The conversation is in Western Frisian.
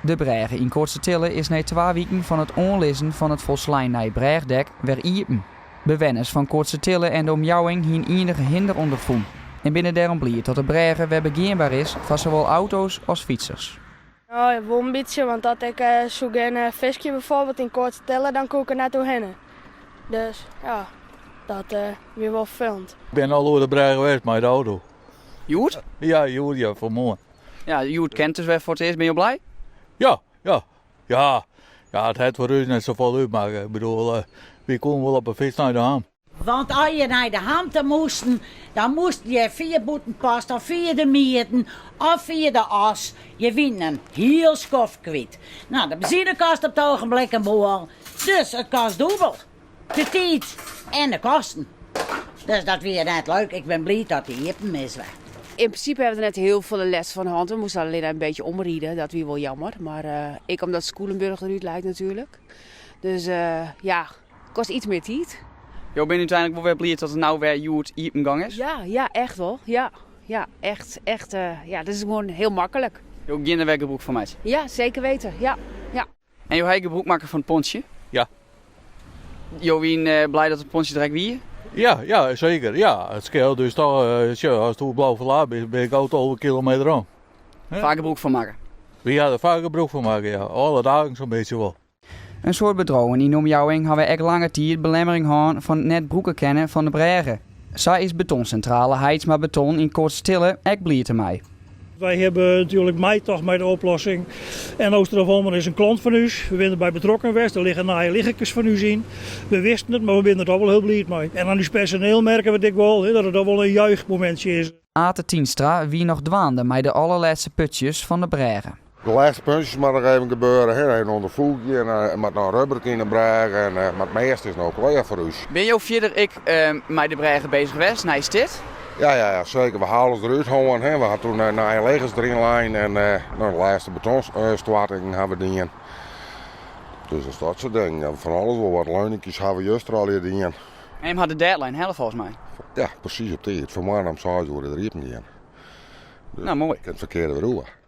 De brêge yn Koatstertille is nei twa wiken fan it oanlizzen fan it folslein nij brêgedek wer iepen. Bewenners fan Koatstertille en de omjouwing hiene ienige hinder ûnderfûn en binne dêrom bliid dat de brêge wer begeanber is foar sawol auto's as fytsers. No, wol in bytsje, want as ik soe gean fiskje bijvoorbeeld yn Koatstertille, dan koe ik der net oerhinne. Dus ja, dat wie wol ferfelend. Ik bin al oer de brêge west mei de auto. Hjoed? Ja, hjoed ja, fan 'e moarn. Ja, hjoed kin it dus wer foar it earst. Binne jo blij? Ja, ja. Ja, ja it hat foar ús net safolle útmakke. Ik bedoel, wy koene wol op 'e fyts nei de Ham. Want as je nei de Ham ta moasten, dan moasten je fia Bûtenpost of fia de Mieden of fia de As. Je wienen in hiel skoft kwyt. No, de benzine kost op it ogenblik in boel, dus it kost dûbel. De tiid en de kosten. Dus dat wie net leuk. Ik bin bliid dat dy iepen is wer. In principe hebben we er net heel veel lêst fan hân. We moasten allinnich in bytsje omride, dat wie wol jammer. Mar ek omdat Skûlenboarch derút leit natuerlik. Dus ja, kost iets mear tiid. Jo binne úteinlik wol wer bliid dat it no wer hjoed iepen gong is? Ja, ja, echt wol. Ja, ja, echt, echt. Ja, dat is gewoan hiel maklik. Jo gean der wer gebrûk fan meitsjen? Ja, seker weten. Ja, ja. En jo ha gebrûk makke fan it pontsje? Ja. Jo wiene blij dat it pontsje der ek wie? Ja, ja, seker. Ja, it skeelt dus toch, sjoch, ast oer Blauforlaet bist, bin ik al 12 kilometer om. Faak gebrûk fan makke? Wy ha der faak gebrûk fan makke, ja. Alle dagen sa'n bytsje wol. In soad bedriuwen yn de omjouwing hawwe ek lange tiid belemmering hân fan it net brûke kinnen fan de brêge. Sa is betonsintrale Haitsma Beton yn Koatstertille ek bliid dermei. Wy hawwe natuerlik meitocht mei de oplossing. En Oosterhof is in klant fan ús. We binne derby betrokken west. Der ligge nije liggerkes fan ús yn. We wisten it, mar we binne der toch wol hiel bliid mei. En oan ús personeel merke we it ek wol, dat it toch wol in juichmomintsje is. Ate Tienstra wie noch dwaande mei de allerlêste putsjes fan de brêge. De lêste puntsjes moatte noch even gebeure. Hè. Even ûnderfoegje en er moat noch rubber yn de brêge. En, mar it measte is no klear foar ús. Binne jo fierder ek mei de brêge bezich west, neist dit? Ja, ja, ja, seker. We ha alles derút hân. Hè. We ha toen nije liggers deryn lein en no, de lêste betonstoarting ha we dien. Dus dat dat soart dingen. Ja, fan alles wol wat. Leuninkjes ha we juster al dien. En jim ha de deadline helle folgens my. Ja, presys op tiid. Fan moarn om 6 oere der iepen gean. Dus Nou, moai. Kin it ferkear der wer oer.